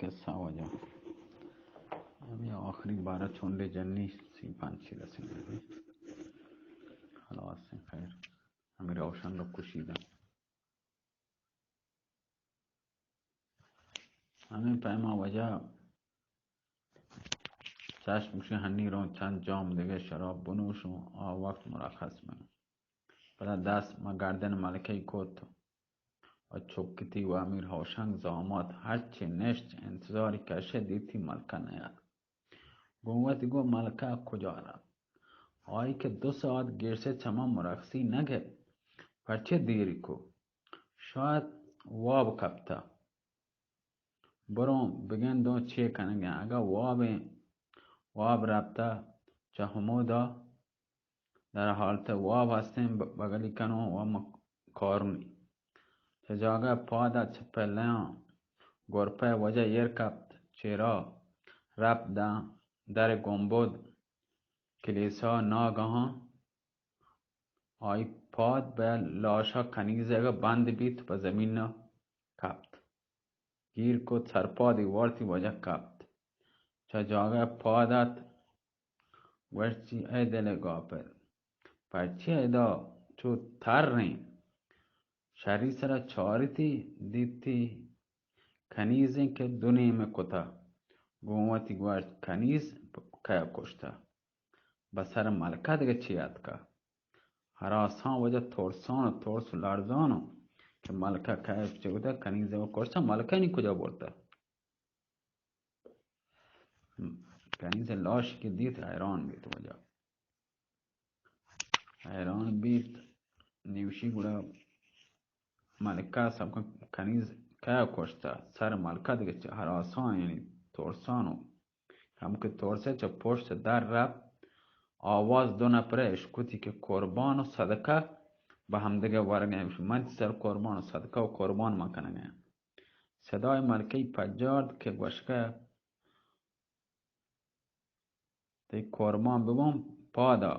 قصہ واجہ۔ ہمے آخری بارہ چونڈے جنی سی پنچی رسینگا۔ خلاص، خیر، ہمے روشن رو کشیدن۔ ہمے پیما واجہ چشم گوشی ہنی رون چند جام دگہ شراب بنوشوں، آ وقت مرخص بیں۔ پدا دست ما گردن ملکہ ای کت و چکتی و امیر ہوشنگ زامات ہرچی نشت انتظاری کشے، دیتی ملکہ نیاد۔ گوں وتی گو ملکہ کجا رفت؟ آئی کہ دو ساعت گیشتر چہ من مرخصی نہ گپت، پرچے دیری کو؟ شاید واب کپتہ۔ بروں بگندوں چے کنگیں۔ اگاں وابیں، واب رپتہ چہ ہمودا در حالت واب ہستیں، ب-، بگلی کنوں و م-، کارونی۔ چہ جاگہ پادا چہ پلیاں گرپہ وجہ ایر کپت، چیرا رپت داں در گنبد کلیسا۔ ناگہاں آئی پاد بہ لاشا کنیزگ بند بیت، پہ زمین کپت۔ گیر کت، سرپادی وارتی، واجہ کپت۔ چہ جاگہ پاد ات، گوشتی، اے دل غافل، پرچے ادا چو تریں؟ شری سرا چارتی، دیتی کنیزیں کہ دو نیمے کتا۔ گوں وتی گوشت، کنیز کئے کشتا؟ بہ سر ملکہ دگہ چی اتکا؟ ہراساں واجہ ترسان و ترس و لرزان و کہ ملکہ کئے چی کتا، کنیز و کشتا، ملکہ نی کجا برتا؟ کنیز لاش کہ دیت، حیران بیت واجہ۔ حیران بیت، نی گوشی گڑا ملکہ سبکا کنیز کئے کشتا؟ سر ملکہ دگہ چہ ہراسان، یعنی ترسان و ہم کہ ترسے چہ پشت در رپت، آواز دو نپرے اشکتی کہ قربان و صدقہ بہ ہمدگہ ورگیں۔ من سر قربان و صدقہ و قربان من کنگیں۔ صدای ملکہ ای پجارد کہ گوشگہ، تئی قربان بباں پادا،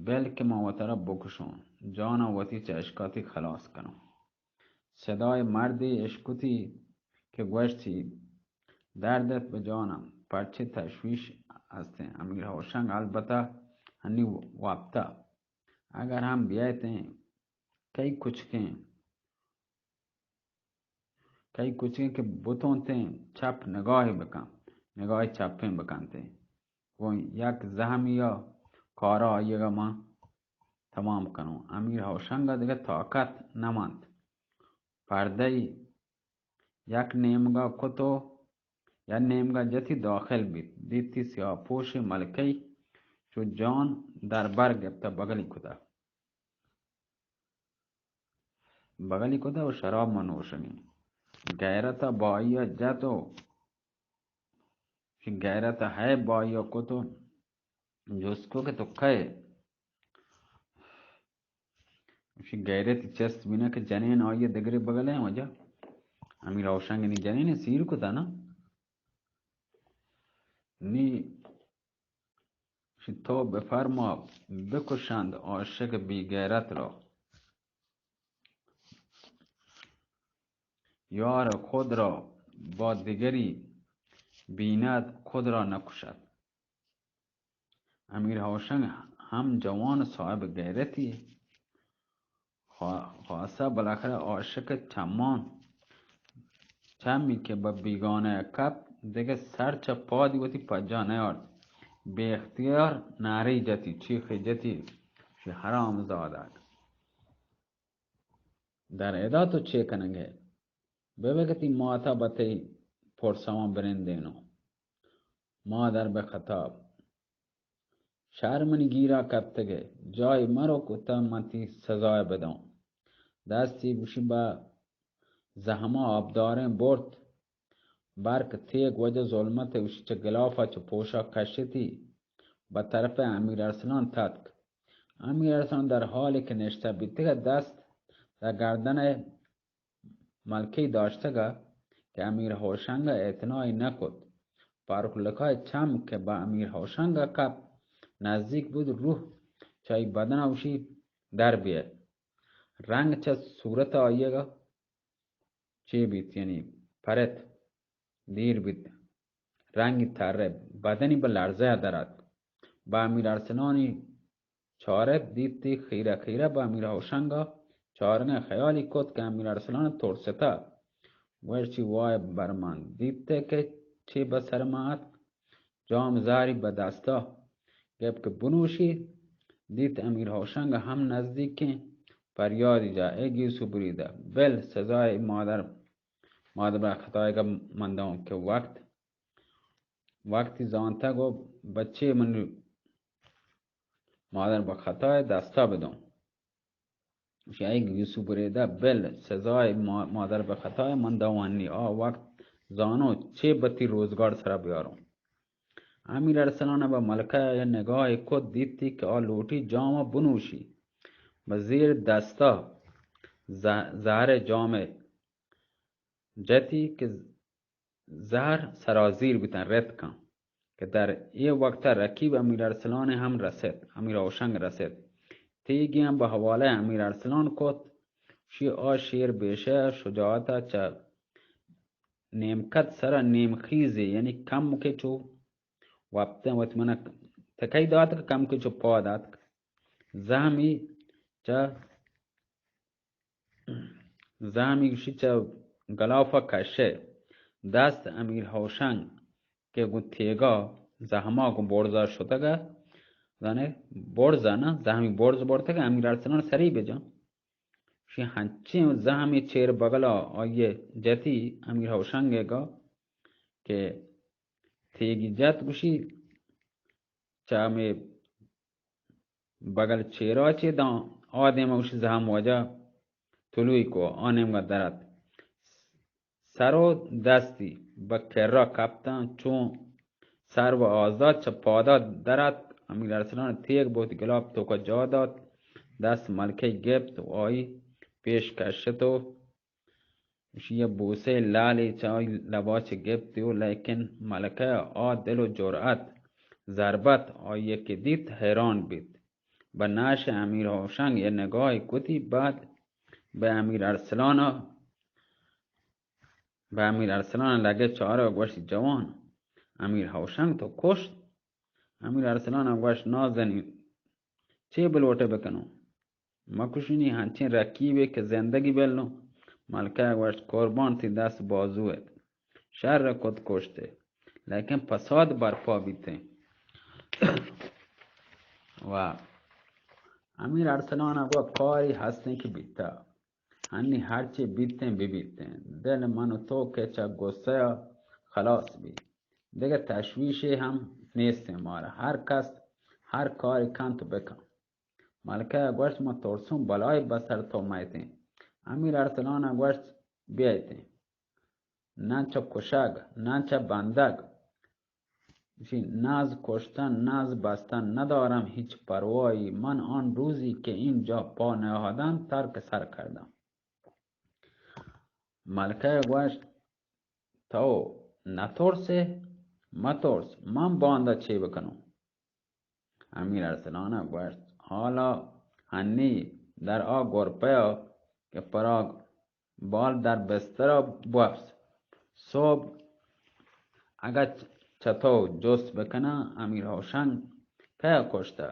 بل کہ من وترا بکشاں، جاناں وتی چہ اشکاتی خلاص کناں۔ صدای مردے اشکتی کہ گوشتی، دردت بہ جاناں، پرچے تشویش ہستیں؟ امیر ہوشنگ البتہ ہنی وپتہ۔ اگر ہم بیایتیں، کئی کچکیں کئی کچکیں کہ بتونتیں چپ نگاہے بکن، نگاہے چپیں بکنتیں۔ گوں یک زہمی ء کارا آئیگا من تمام کنوں۔ امیر ہوشنگ ء دگہ طاقت نہ منت۔ پردہ ای یک نیمگا کت و یک نیمگا جتی داخل بیت۔ دیتی سیاہ پوشیں ملکہ ای چو جان در بر گپتہ بگلی کتہ۔ بگلی کت و شراب من نوشگیں۔ غیرت ء بائی ء جت و غیرت ء ہے بائی ء کت و جست کو کہ تو کئے؟ گوشی غیرت چست بینا کہ جنین آئی ء دگرے بگلیں واجہ۔ امیر ہوشنگ نی جنین سیر کتا نا۔ نی گوشی، تو بفرما، بکشند عاشق بی غیرت را، یار خود را با دیگری بیند، خود را نکشد۔ امیر ہوشنگ ہم جوان و صاحب غیرتی خوا-، خواستہ بالاخرہ عاشق چمان، چمی کہ بہ بیگانہ کپت، دگہ سر چہ پادی وتی پجا نیارت۔ بے اختیار نعرے جتی، چیخے جتی، چی حرام زادگ، در ادا تو چے کنگ ئے؟ ببہ کہ تئی ماتا بہ تئی پرساں بنندینوں۔ مادر بہ خطاب۔ شر منی گیرا کپتگ ئے، جاہے مرو کہ ترا من تئی سزا بداں۔ دستی گوشی بہ زہما آبداریں برت، برک تیگ وجہ ظلمت گوشی چہ گلافا چہ پوشا کشتی، بہ طرف امیر ارسلان تتک۔ امیر ارسلان در حالی کہ نشتہ بیتگ ات، دست در گردن ملکہ ای داشتگ ات کہ امیر ہوشنگ ء اعتنائی نہ کت۔ فاروق لقائے چم کہ بہ امیر ہوشنگ ء کپت، نزیک بود، روح چہ آئی بدن ء اوشی در بیت۔ رنگ چہ صورت آئیگ ء چے بیت، یعنی پرت۔ دیر بیت، رنگی ترے، بدنی بہ لرزہ درات۔ بہ امیر ارسلانی چارت، دیتی خیرہ خیرہ بہ امیر ہوشنگا چارگا خیالی کت کہ امیر ارسلان ترستا۔ گوشتی وای بر من، دیتے کہ چی بہ سر ما اتک؟ جام زہری بہ دستا گپت کہ بنوشی۔ دیت امیر ہوشنگ ہم نزدیکیں، پریادی جا، اے گیسو بریدہ، بل سزای مادر، مادر بہ خطایگا من داں کہ وقت، وقتی زانتگ و بچے من مادر بہ خطای دستا بداں۔ گوشی، اے گیسو بریدہ، بل سزای ما-، مادر بہ خطای من داں انی، آ وقت زانو چے بتی روزگار سرا بیاروں۔ امیر ارسلان بہ ملکہ ء نگاہ کت، دیتی کہ آ لوٹی جام بنوشی۔ بہ زیر دستا زہ-، زہر جام جتی کہ زہر سرازیر بوتن، رتکاں کہ در اے وقت رقیب امیر ارسلان ہم رست، امیر ہوشنگ رست۔ تیگی ہم بہ حوالہ امیر ارسلان کت، شی آ شیر بیشہ شجاعت چہ نیمکت سرا نیمخیزے، یعنی کم کہ چو وپتن وت من تکئی دات کہ کم کہ چو پا دات۔ زہمی چہ زہمی گوشی چہ گلافا کشے۔ دست امیر ہوشنگ کہ گوں تیگا زہما گوں برزا شتگا، زانے برزا نہ، زہمی برز برتگا، امیر ارسلان سری بجا۔ شی ہنچیں زہمی چیر بگلا آئیے جتی امیر ہوشنگ گا کہ تیگی جت گوشی چہ ہمے بگل چیرا چے داں، آ دیم اوشی زہم واجہ طلوعی کو، آ نیمگا درات۔ سر و دستی بہ کرا کپتاں، چون سر و آزاد چہ پادا درات۔ امیر ارسلان تیگ بوت، گلاب توکا جا دات، دست ملکہ گپت و آئی پیش کشت و ایشی ء بوسہ ء لالے چہ آئی لبا چہ گپت و لیکن ملکہ ء آ دل و جرأت، ضربت آئی ء کہ دیت، حیران بیت۔ بہ نعش امیر ہوشنگ ء نگاہے کتی، بعد بہ امیر ارسلان ء، بہ امیر ارسلان ء لگے چارہ ء گوشت، جوان، امیر ہوشنگ تو کشت؟ امیر ارسلان ء گوشت، نازنین، چے بلوٹے بکنوں؟ مکشنی ہنچیں رقیبے کہ زندگی بلوں۔ ملکہ ء گوشت، قربان تئی دست بازوئے، شر کت کشتے، لیکن پساد برپا بیتیں۔ و امیر ارسلان ء گوشت، کاری ہستیں کہ بیتا، ہنی ہرچی بیتیں ببیتیں، دل من و تو کہ چہ غصہ ء خلاص بی، دگہ تشویشے ہم نیستیں مارا، ہر کس ہر کاری کنت و بکن۔ ملکہ ء گوشت، من ترسوں بلائے بہ سر تو مئیتیں۔ امیر ارسلان ء گوشت، بیایتیں۔ نہ چہ کشگ، نہ چہ بندگ۔ گوشی، نز کشتن، نز بستن ندارم هیچ پروایی۔ من آن روزی که اینجا پا نهادم ترک سر کردم۔ ملکه گوشت، تو نترسے؟ مترس، من باندا چے بکنوں؟ امیر ارسلان ء گوشت، حالا ہنی در آ گرپہ ء کہ پراگ بال در بستر ء بوپس۔ صبح اگہ چہ تو جست بکناں، امیر ہوشنگ کئے کشتہ؟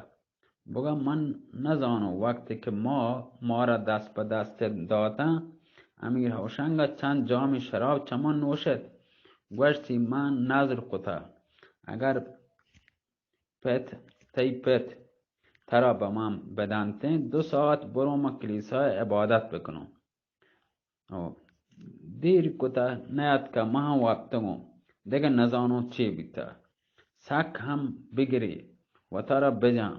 بگا من نزانوں۔ وقتی کہ ما مارا دست پہ دست داتاں، امیر ہوشنگ ء چند جامی شراب چہ من نوشت، گوشتی، من نذر کتہ، اگر پت، تئی پت ترا بہ من بدنتیں، دو ساعت برو من کلیسای عبادت بکنوں۔ او، دیر کتہ نیاتکہ، من ہم وپتگوں، دگہ نزانوں چے بیتہ۔ سک ہم بگری، وتارا بجاں۔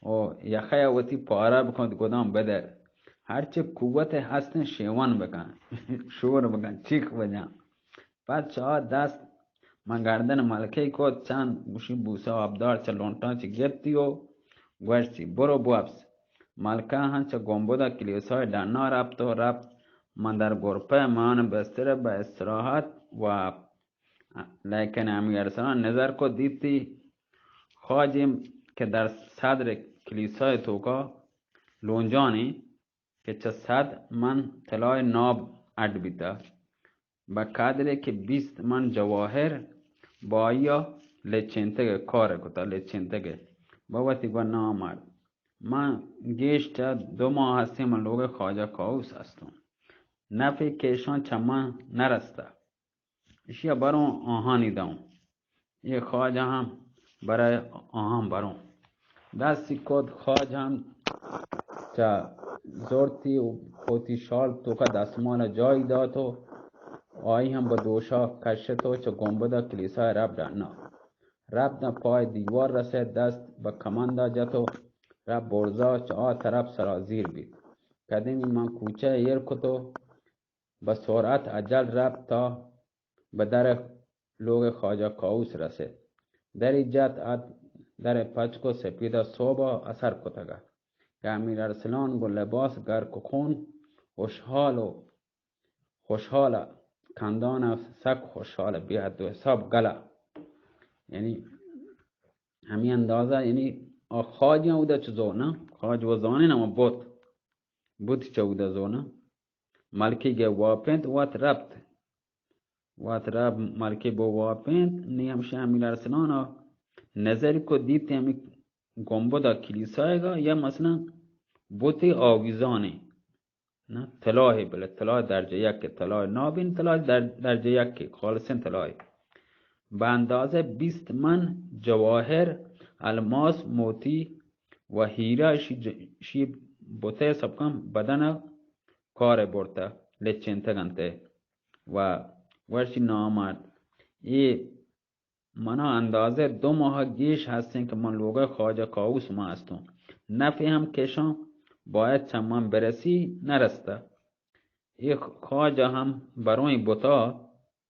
او، یخہ وتی پارہ بکن، گداں بدر۔ ہرچی قوت ہستیں شیون بکن، شور بکن، چیخ بجاں۔ پد چہ آ دست من گردن ملکہ ء کت، چند گوشی بوسہ آبدار چہ لنٹاں چہ گپتی و گوشتی، برو بوپس۔ ملکہ ہم چہ گنبد ء کلیسای ڈنا رپت و رپت من در گرپہ مان بستر بہ استراحت وپت۔ لیکن امیر ارسلان نظر کت، دیتی خواجہ کہ در صدر کلیسای توکا لونجانی کہ چہ صد من طلای ناب اڈ بیتہ۔ بہ قدرے کہ بیست من جواہر با آئی ءَ لچینتگ ءَ کار کتا، لچینتگ ءَ بہ وتی گوں نامرد۔ من گیش چہ دو ماہ ہستیں من لوگ خواجہ کاؤس ہستوں۔ نفعے کیشاں چہ من نرستہ۔ اشیا بروں آہانی داؤں۔ اے خواجہ ہم برای آہاں بروں۔ دستی کت خواجہ ہم چہ زرتی و پوتی شال توکا دستمال جای دات و آئی ہم بہ دوشا کشت و چہ گنبدا کلیسای رب ڈنا۔ رب داں پای دیوار رسید، دست بہ کمندا جت و رب برزا چہ آ طرف سرازیر بیت۔ کدیمی من کوچہ ایر کت و بہ سرعت اجل رپت تا بہ در لوگ خواجہ کاؤس رسید۔ دری جت ات، در پچ کو سپیدا سوبا اثر کتگ ات کہ امیر ارسلان گوں لباس گرک خون خوشحال و خوشحال ءَ کندان ءَ سک خوشحال ءَ بے حد و حساب گل ءَ۔ یعنی ہمے اندازہ، یعنی آ خواجہ اودا چہ زور نہ، خواجہ و زانین ہم بوت، بوت چہ اودا زور نہ۔ ملکی گہ واپینت وت رپت۔ وت رپت ملکی بو واپینت، نی ہمشہ امیر ارسلان ءَ نظر کو دیت ہمے گنبد ءَ کلیسائے گا یا مثلاً بوتے آویزانے۔ نہ، طلائے، بلے طلائے درجہ یک، طلائے نابین، طلائے در-، درجہ یک، خالصیں طلائے۔ بہ اندازہ بیست من جواہر، الماس، موتی و ہیرا شی ج-، شی بوتے سبکاں بدن ءَ کار ءَ برتہ، لچینتگ انت و گوشتی نامرد، اے منا اندازہ دو ماہ گیش ہستیں کہ من لوگئے خواجہ کاؤس ما ہستوں۔ نفعے ہم کشاں، باید چہ من برسی، نرستہ۔ اے خواجہ ہم برونی بوتا،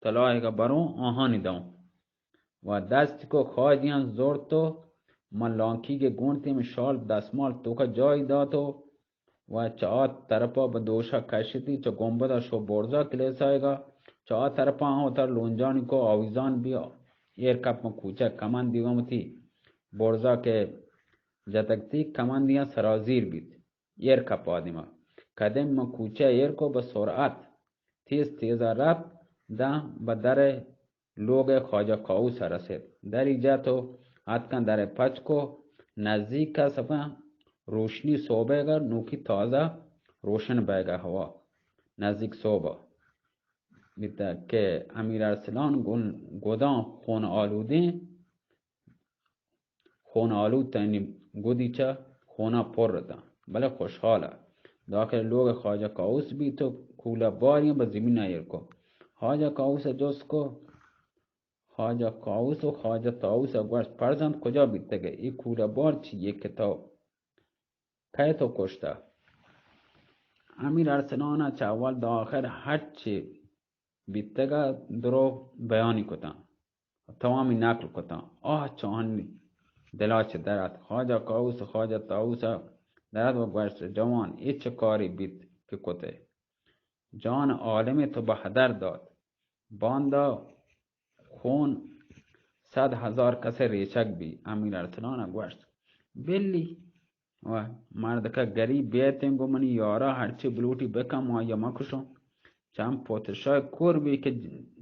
طلائیگا بروں آہانی داؤں۔ و دست کو خواجیاں زورت و من لانکیگے گونتیں، من شال دستمال توکا جای دات و و چہ آ طرپا بہ دوشا کشتی، چہ گنبدا شو برزا کلیسایگا، چہ آ طرپا آں وتر لونجانی کو آویزان بیا، ایر کپ من کوچہ کمن دیگا وتی برزا کہ جتگ تی کمن دیاں سرازیر بیت، ایر کپ آدیما۔ کدم من کوچہ ایر کو بہ سرعت تیز تیزا رپت داں بہ در لوگ خواجہ کاؤس ء رسیت۔ دری جت و اتکاں در پچ کو، نزیک ء سپاں روشنی سہب ء گر نوکی تازہ روشن بئیگ ء ہوا نزیک سہب ء بیتگ کہ امیر ارسلان گوں گداں خون آلودیں خون آلود تنی گدی چہ خونا پر اتاں، بلے خوشحال ء۔ داخل لوگ خواجہ کاؤس بیت و کولہ باری بہ زمین ء ایر کو۔ خواجہ کاؤس ء جست کو، خواجہ کاؤس و خواجہ طاؤس ء گوشت، فرزند کجا بیتگ ئے؟ اے کولہ بار چی یے کہ تو کئے تو کشتہ؟ امیر ارسلان ء چہ اول داں آخر ہرچی بیتگ ء دروغ بیانی کتاں، تمامی نقل کتاں۔ آہ چہ آہانی دلا چہ در ات۔ خواجہ کاؤس و خواجہ طاؤس ء در ات و گوشت، جوان، اے چہ کارے بیت کہ کت ئے؟ جان عالمے تو بہ ہدر دات۔ باندا خون صد ہزار کس ء ریچگ بی۔ امیر ارسلان ء گوشت، بلی و مردکہ گریب بیتیں گوں منی یارا ہرچی بلوٹی بکن، ما آئی ء مکشوں۔ چم پوتشای کور بی کہ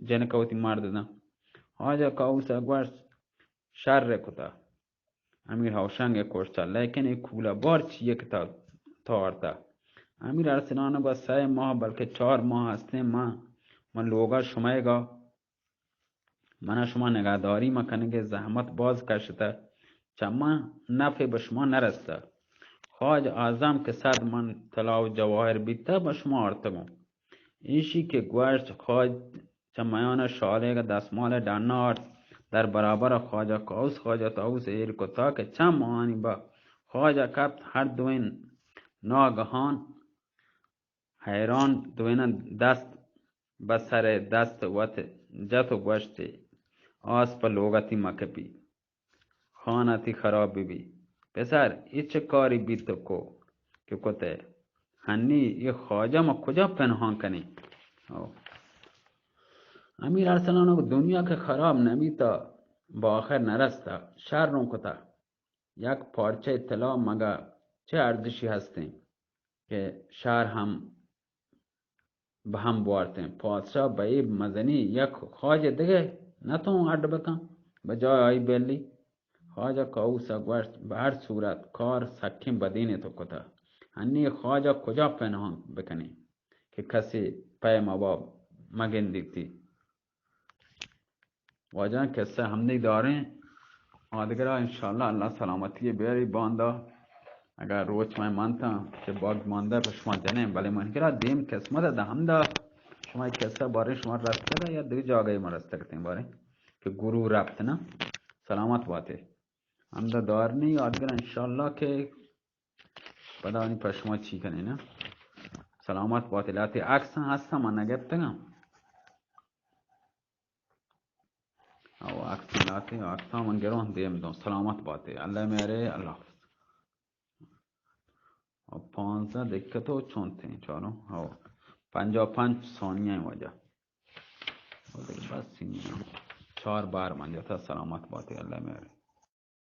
جنک ء وتی مرد داں۔ خواجہ کاؤس ء گوشت، شر ء کتا، امیر ہوشنگ ء کشتا، لیکن اے کولہ بار چی ء کہ تا، تا آرتا؟ امیر ارسلان ء گوشت، سئے ماہ بلکہ چار ماہ ہستیں من، من لوگا شمئیگا منا شما نگہداری مکنگے زحمت باز کشتہ، چہ من نفعے بہ شما نرستہ۔ خواجہ اعظم کہ صد من طلا و جواہر بیتہ، بہ شما آرتگوں۔ ایشی کہ گوشت، خواج چہ میان شالیگ دستمال ڈنا آرت، در برابر خواجہ کاؤس، خواجہ طاؤس ایر کتا کہ چم آنی بہ خواجہ کپت، ہر دوئین ناگہان حیران دوئیناں دست بہ سر دست وت جت و گوشت، آس پہ لوگتی مکپی، خانتی خراب ببی۔ پسر، اے چہ کاری بیت کو کہ کتے؟ ہنی اے خواجہ ما کجا پنہان کنی؟ او۔ امیر ارسلان گو دنیا کہ خراب نبیتا، بہ آخر نرستا، شر رون کتا۔ یک پارچہ طلا مگہ چہ ارزشی ہستیں کہ شہر ہم بہ ہم بوارتیں۔ پادشاہ بہ اے مزنی یک خواجہ دگہ نتوں اڈ بکن بہ جای آئی بلی۔ خواجہ کاؤس ء گوشت، بہ ہر صورت کار سکیں بدینے تو کتہ۔ ہنی خواجہ کجا پنہان بکنیں کہ کسے پیم ابا مگندیتی۔ واجہ قصہ ہمدی داریں، آدگرا انشاءاللہ اللہ سلامتی بیاری باندا۔ اگر روچ میں مانتا کہ باگ ماندا پہ شما جنیں، بلے من کرا دیم قسمت دا ہمدا شما قصہ بارے شما رستہ یا دگہ جاگہ ما رستہ کتیں بارے کہ گرو ربط نا۔ سلامت باتے۔ ہمدا دار نہیں، آدگرا انشاءاللہ کہ پدا نی پہ شما چی کنیں نا۔ سلامت باتے۔ لاتے عکس ہستاں من نگپتگاں۔ او عکس لاتے، عکس من گروں دیم دوں۔ سلامت باتے۔ اللہ میرے، اللہ حافظ۔ او پانزدہ دقیقہ تو چونتیں چاروں۔ او پنجاہ پنچ ثانیہ واجہ۔ او دیکھ بس سنگی۔ چار بار من جتا۔ سلامت باتے۔ اللہ میرے۔